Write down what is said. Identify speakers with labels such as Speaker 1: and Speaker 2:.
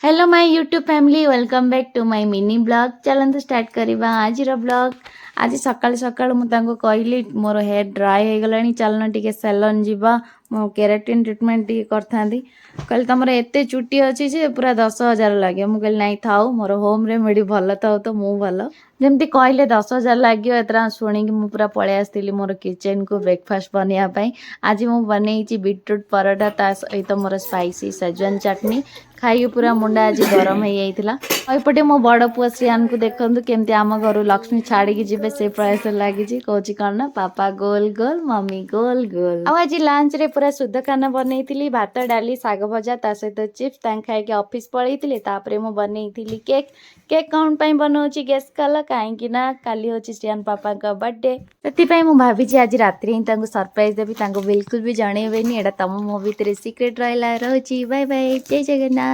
Speaker 1: Hello my YouTube family, welcome back to my mini vlog. ଚାଲନ୍ତୁ start କରିବା ଆଜିର blog. ଆଜି ସକାଳୁ ସକାଳୁ ମୁଁ ତାଙ୍କୁ କହିଲି, ମୋର ହେୟାର ଡ୍ରାଏ ହେଇଗଲାଣି, ଚାଲୁନ ଟିକେ ସେଲନ୍ ଯିବା, ମୁଁ କେରାଟିନ୍ ଟ୍ରିଟମେଣ୍ଟ ଟିକେ କରିଥାନ୍ତି। କହିଲେ, ତମର ଏତେ ଚୁଟି ଅଛି ଯେ ପୁରା 10,000 ଲାଗିବ। ମୁଁ କହିଲି, ନାଇଁ ଥାଉ, ମୋର ହୋମ୍ ରେମେଡ଼ି ଭଲ ଥାଉ ତ ମୁଁ ଭଲ। ଯେମିତି କହିଲେ 10,000 ଲାଗିବ, ଏଥର ଶୁଣିକି ମୁଁ ପୁରା ପଳେଇ ଆସିଥିଲି ମୋର କିଚେନକୁ ବ୍ରେକଫାଷ୍ଟ ବନେଇବା ପାଇଁ। ଆଜି ମୁଁ ବନେଇଛି ବିଟରୁଟ୍ ପରଟା, ତା ସହିତ ମୋର ସ୍ପାଇସି ସେଜୱାନ ଚଟନି। ଖାଇକି ପୁରା ମୁଣ୍ଡ ଆଜି ଗରମ ହେଇଯାଇଥିଲା। ଆଉ ଏପଟେ ମୋ ବଡ଼ ପୁଅ ଶ୍ରିୟାନକୁ ଦେଖନ୍ତୁ, କେମିତି ଆମ ଘରୁ ଲକ୍ଷ୍ମୀ ଛାଡ଼ିକି ଯିବେ ସେ ପ୍ରୟାସ ଲାଗିଛି। କହୁଛି କ'ଣ ନା, ପାପା ଗୋଲ ଗୋଲ, ମମି ଗୋଲ ଗୋଲ। ଆଉ ଆଜି ଲଞ୍ଚରେ ପୁରା ଶୁଦ୍ଧ ଖାନା ବନେଇଥିଲି, ଭାତ, ଡାଲି, ଶାଗ ଭଜା, ତା ସହିତ ଚିପ୍ସ। ତାଙ୍କୁ ଖାଇକି ଅଫିସ ପଳେଇଥିଲେ। ତାପରେ ମୁଁ ବନେଇଥିଲି କେକ୍। କେକ୍ କ'ଣ ପାଇଁ ବନଉଛି, ଗେସ୍ କଲ? କାହିଁକି ନା କାଲି ହେଉଛି ଶ୍ରିୟାନ ପାପାଙ୍କ ବର୍ଥଡେ। ସେଥିପାଇଁ ମୁଁ ଭାବିଛି ଆଜି ରାତିରେ ହିଁ ତାଙ୍କୁ ସରପ୍ରାଇଜ ଦେବି। ତାଙ୍କୁ ବିଲକୁଲ ବି ଜଣେଇବେନି। ଏଇଟା ତମ ମୋ ଭିତରେ ସିକ୍ରେଟ ରହିଲା। ରହୁଛି, ବାଏ ବାଏ, ଜୟ ଜଗନ୍ନାଥ।